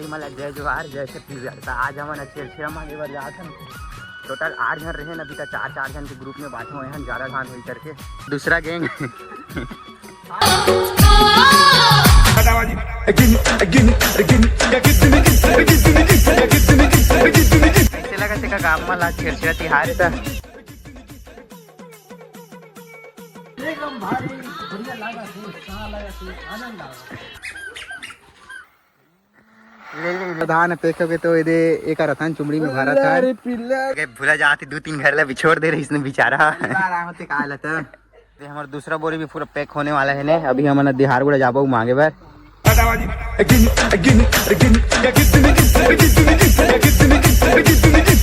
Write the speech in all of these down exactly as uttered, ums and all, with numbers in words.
मतलब जय जोहार, जय छत्तीसगढ़। त आज हमन छेरछेरा मांगे बर जात हन। टोटल आठ झन रहे न, अभी तक चार चार झन के ग्रुप में बांटे हुए हैं, ज्यादा धान होई करके। दूसरा गैंग कैसे लगा तेका गाँव में ला छेरछेरा तिहार त? एकदम भारी बढ़िया लगा, आनंद आ। ले, ले, ले। धान पैक होगे तो एदे एक रतन चुमड़ी में भरा था। अरे पिल्ला। अरे भूला जात हे, दू तीन घर ला बिछोड़ दे रहिस ने बेचारा। आराम से का लता। ये हमारा दूसरा बोरी भी पूरा पैक होने वाला है ने। अभी हमन दिहारगुड़ा जाबो मांगे बर।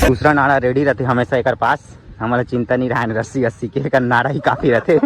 दूसरा नाड़ा रेडी रहते हमेशा एकर पास। हमला चिंता नहीं रहा, रस्सी अस्सी के एकर नाड़ा ही काफी रहते।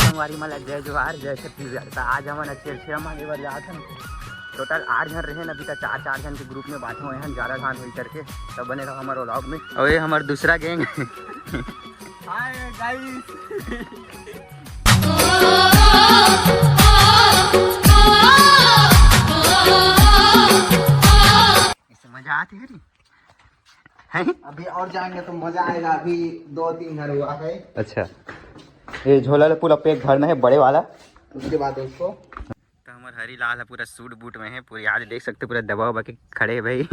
संगवारी मन ला जय जोहार, जय छत्तीसगढ़। त आज हमन छेरछेरा मांगे बर जात हन। टोटल आठ झन रहे न, अभी तक चार चार झन के ग्रुप में बांटे हुए हैं, ज्यादा धान होई करके। त बने रहो हमारे व्लॉग में। और ये हमार दूसरा गैंग। Hi guys. ऐसे मजा आती है नी? हैं? अभी और जाएंगे तो मजा आएगा। अभी दो तीन घर हुआ है। अच्छा, ये झोला ला पूरा पैक भरना है, बड़े वाला। उसके बाद उसको तो हमार हरी लाल है, पूरा सूट बूट में है, पूरी आज देख सकते हो पूरा दबा उबा के खड़े है भाई।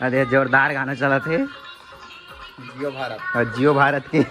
अरे जोरदार गाना चलत हे। जियो भारत। और जियो भारत के।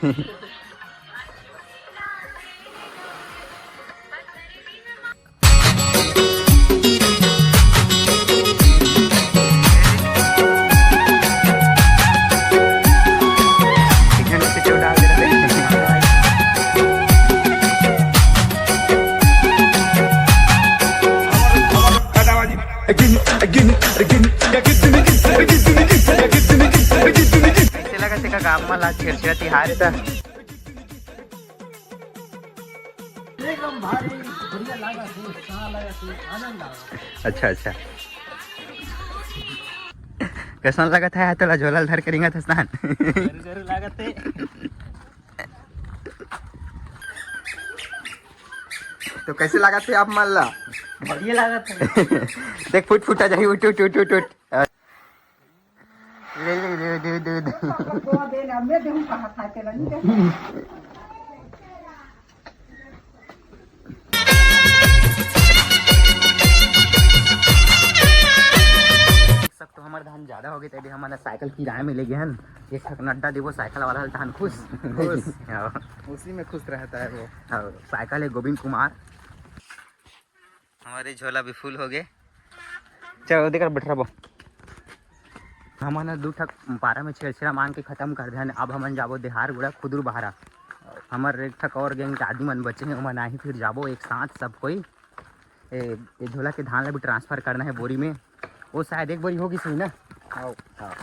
कैसे लगा तेका गाँव में ला छेरछेरा तिहार? एकदम भारी बढ़िया लगा, आनंद आ। अच्छा, अच्छा। कैसन लगत हे तोला झोला ल धर के रिंगत हस तहन? जरूर, जरूर लागत हे। तो कैसे लागत हे आप मन ला? बढ़िया लागत हे। देख, फुट फुटा जाही, उठ, उठ, उठ, उठ, उठ। ले, ले, ले, दे, दे, दे। सब तो हमार धान ज्यादा हो गए, तेरे हमन साइकिल किराए में ले गए हन। एक ठक नड्डा देबो साइकिल वाला, धान खुश। खुश। हाँ। उसी में खुश रहता है वो। हाँ, साइकिल है गोविंद कुमार। हमारे झोला भी फुल हो गए। चल, ओदे कर बैठ रहो। हमन ह दू ठक पारा में छेरछेरा मांग के खत्म कर देन। अब हमन जाबो देहारगुड़ा खुदरू बहारा। हमर एक ठक और गैंग के आदमी मन बचे हैं, ओमन आही, फिर जाबो एक साथ सब कोई। ए, ए झोला के धान ला भी ट्रांसफर करना है बोरी में। वो शायद एक बोरी होगी सही ना? हाँ। हाँ।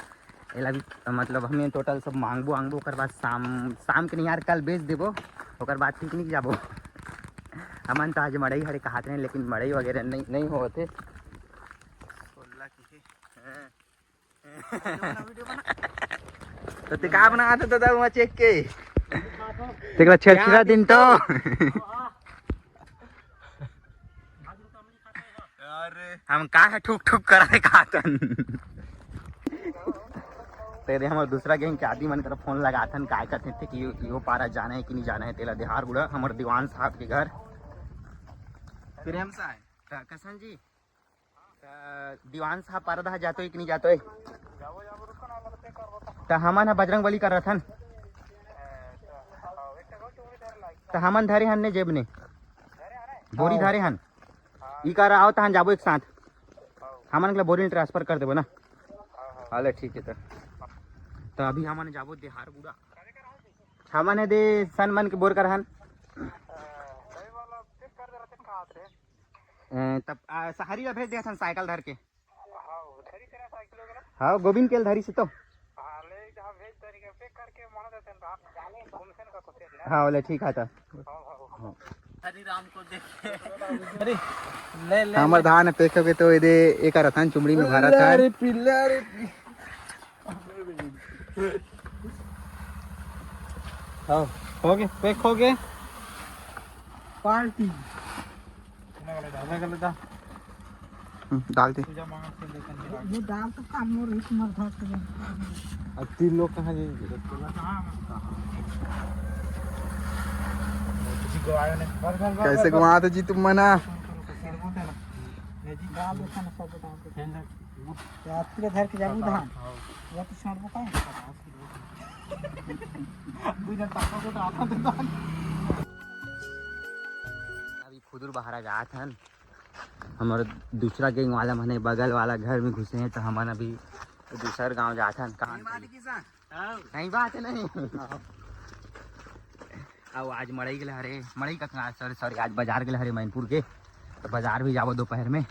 एला भी, मतलब, हमें टोटल सब मांगबो, आंगबो, ओकर बाद शाम, शाम के नहीं यार, कल बेच देबो, ओकर बाद पिकनिक जाबो। हमन तो आज मड़ई हरे कहत रहे, लेकिन मड़ई वगैरह नहीं, नहीं होत हे। तो ते का बनात हे दादा वहाँ चेक के? तेकरा छेरछेरा दिन तो। अरे। हम का हे ठुक ठुक करत हे काहथन। तेरे हमर दूसरा गैंग के आदमी मन करा फोन लगाथन, काय करथे ते कि इहो पारा जाना हे कि नहीं जाना हे, तेला देहारगुड़ा हमर दीवान साहब के घर। प्रेम साहब, त कसन जी, त दीवान साहब पारा दहा जातो हे कि नहीं जातो हे? त हमन ह बजरंग बली करत हन। त हमन धरे हन ने जेब ने, बोरी धरे हन। ई करा आओ तहन जाबो एक साथ। हमन के बोरी ट्रांसफर कर देबो ना। हाले ठीक हे त। त अभी हमन जाबो देहारगुड़ा। हमन हे दे सन मन के बोर करहन। ए, तब आ, हरी ला भेज देथन साइकिल धर के। हाँ, गोविंद के धरी से तो। हाँ, बोले ठीक है तो। हरी राम को देख के। अरे, ले, ले, हमर ले। धान पैक होगे तो एदे एक रतन चुमड़ी में भरा था। अरे, पिल्ला, अरे, पि-, हाँ, हो गए, पैक हो गए। पार्टी। हम्म, डाल दे। ये दाल तो काम मोर इस मर धर के। अब तीन लोग कहाँ जाएंगे? कैसे घुमाते जी तुम मना? दाल देखा ना, सब बताओ। रात के धर के जाबू धान। वो तो छोड़बो का? अभी खुदुर बहारा जात हन। हमर दूसरा गैंग वाला मने बगल वाला घर में घुसे हैं, तो हमन अभी दूसर गांव जात हन। कहाँ नहीं बात है, नहीं। अब आज मड़ई गेल हरे, मड़ई का, सॉरी, सॉरी, आज बाजार गेल हरे मैनपुर के, तो बाजार भी जाबो दोपहर में।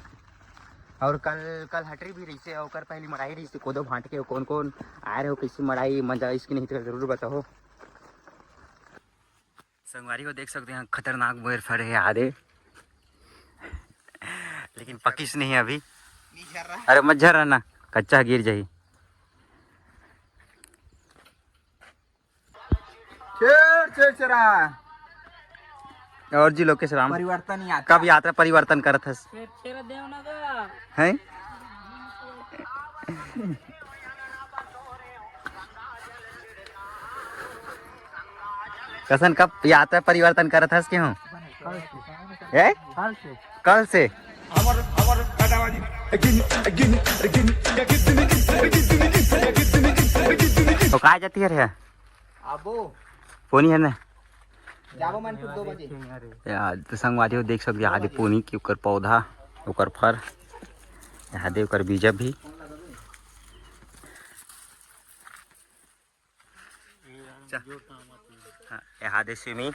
और कल, कल हटरी भी रहिसे, ओकर पहली मड़ई रहिसे, कोदो भांट के, कौन कौन आए रहे हो, कैसी मड़ई मजा इसकी नहीं तो जरूर बताओ। संगवारी हो देख सकते हैं, खतरनाक बोर फरे है आधे, लेकिन पकिस नहीं है अभी। अरे मत झर ना, कच्चा गिर जाही। छेड़, छेड़, छेड़ा। और जी लोकेश राम, परिवर्तन यात्रा। कब यात्रा परिवर्तन करत हस? छेड़, छेड़ देव ना गा। हैं? कसन कब यात्रा परिवर्तन करत हस के हूँ? ए? कल से। कल से? तो का जाती है रे? आबो। पोनी है ना? जाबो मन के दो बजे। यार, तो संगवारी हो देख सकते हैं, आदि पोनी के ओकर पौधा, ओकर फर, यहाँ दे ओकर बीजा भी। चा-, हाँ, यहाँ दे स्विमिंग।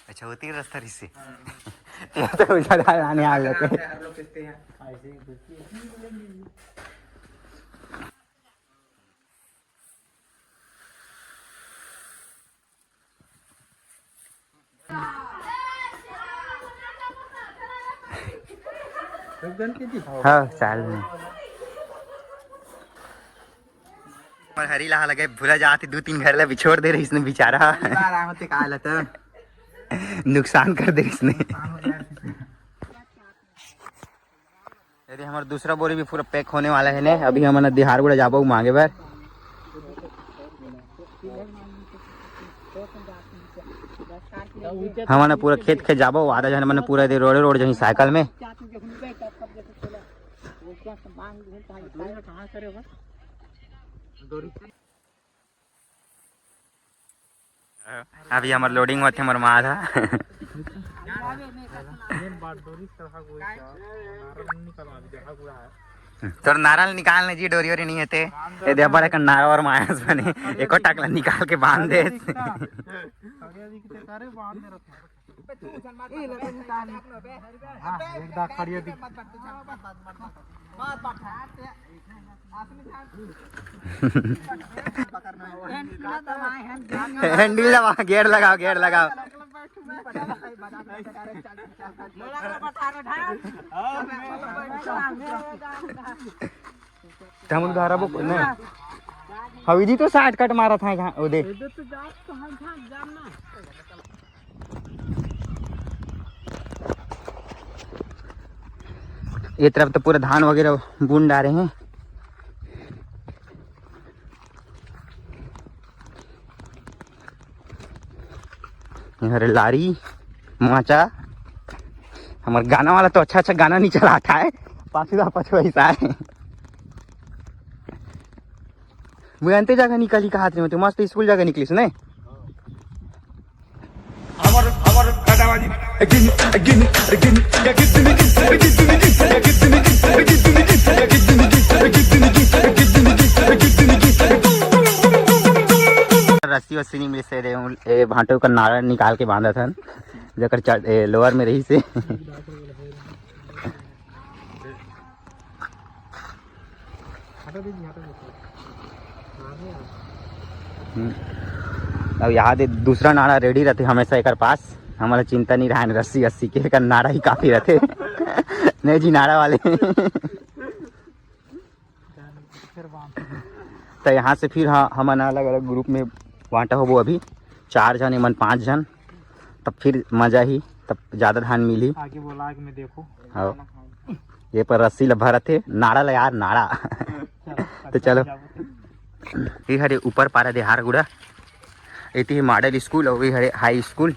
अच्छा, होती रास्ता रिसे। ये तो उधर आने आ लेते। हाँ, चाल में। पर हरी ला लगे भूला जात, दू तीन घर ला बिछोड़ दे रहिस ने बेचारा। बार आमते का हालत है? नुकसान कर दे रहिस ने। यदि हमारा दूसरा बोरी भी पूरा पैक होने वाला है ने, अभी हमन देहारगुड़ा जाबो मांगे बर। हमन पूरा खेत खेत जाबो, आधा झन मन पूरा दे रोड़े रोड़ जहीं साइकिल में। अभी हमर लोडिंग होथे, हमर माल ह। तोर नारल निकाल ने जी, डोरी ओरी नहीं हेते। ये दे बड़ा का नारा और मायस बने, एको टाकला निकाल के बांध दे। एक दाग खड़िया दिख। हैंडल दबा, गियर लगाओ, गियर लगाओ। तमुल धारा बो नहीं। हवीदी तो साठ कट मारा था जहाँ, ओ दे। ये तरफ तो पूरा धान वगैरह बून डारे हैं। ये हरे लारी माचा, हमर गाना वाला तो अच्छा अच्छा गाना नहीं चलाता है, पाछू दा पाछू ऐसा है। मैं अंते जगह निकली कहा थे, मस्त स्कूल जगह निकलिस नहीं। रस्सी वस्सी नहीं मिले से रे, ए भांटो का नारा निकाल के बांधा था, जकर चढ़, ए, लोअर में रही से। हम्म। अब यहाँ दे दूसरा नारा रेडी रहते हमेशा एकर पास, हमारा चिंता नहीं रहा रस्सी अस्सी के, एकर नारा ही काफी रहते। नहीं जी, नारा वाले। तो यहाँ से फिर हाँ, हमन अलग अलग ग्रुप में बांटा होबो, अभी चार झन, एमन पाँच झन, तब फिर मजा ही, तब ज्यादा धान मिली। आगे बोला, आगे में देखो। हाँ। ये पर रस्सी ल भरत हे, नाड़ा ल यार, नाड़ा। तो चलो। ये हरे ऊपर पारा देहार गुड़ा, एती हे मॉडल स्कूल और ये हरे हाई स्कूल।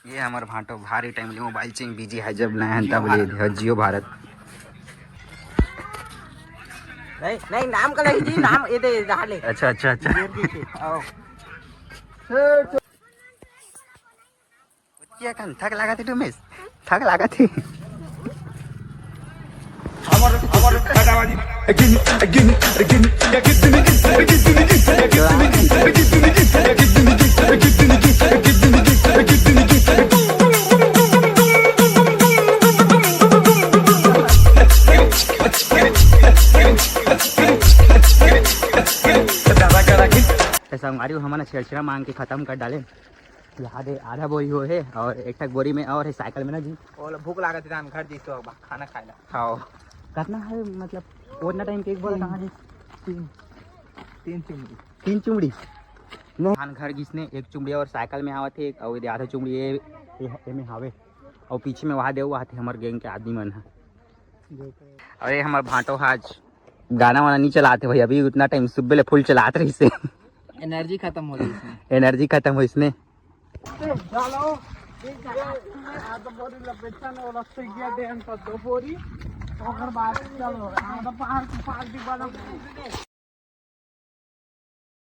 ये हमर भांटो भारी टाइम ले मोबाइल चेंग बिजी है, जब नया हन तब ले दे, जियो भारत। नहीं, नहीं, नाम का नहीं जी, नाम ये दे, डाल ले। अच्छा, अच्छा, अच्छा। आओ। क्या कन थक लागत है डुमेश? थक लागत है। संगवारी हो, हमन छेरछेरा मांग के खत्म कर डाले। यहाँ दे आधा बोरी हो हे और एक ठक बोरी में और हे साइकिल में ना जी। ओला भूख लागत हे, घर जइसे हो बा, खाना खाए ला। हाँ। कितना है मतलब, उतना टाइम के एक बोरा तीन, कहाँ है? तीन, तीन चुमड़ी। तीन चुमड़ी? नहीं। धान घर गिसने एक चुमड़ी और साइकिल में आवत हे, और ये आधा चुमड़ी ये, ये, ये में हावे। और पीछे में वहाँ दे, वहाँ थे हमर गैंग के आदमी मन है। और ये हमर भांटो हा आज गाना वाना नहीं चलाते भाई, अभी उतना टाइम सुबह ले फुल चलात रही से। एनर्जी खत्म हो गई इसमें। एनर्जी खत्म हो इसने। चलो, ठीक है, आज तो बोरी लपेटा ने वाला से गया दे, हम तो दो बोरी, ओकर बाद चलो, हम तो पहाड़ के पास भी बना।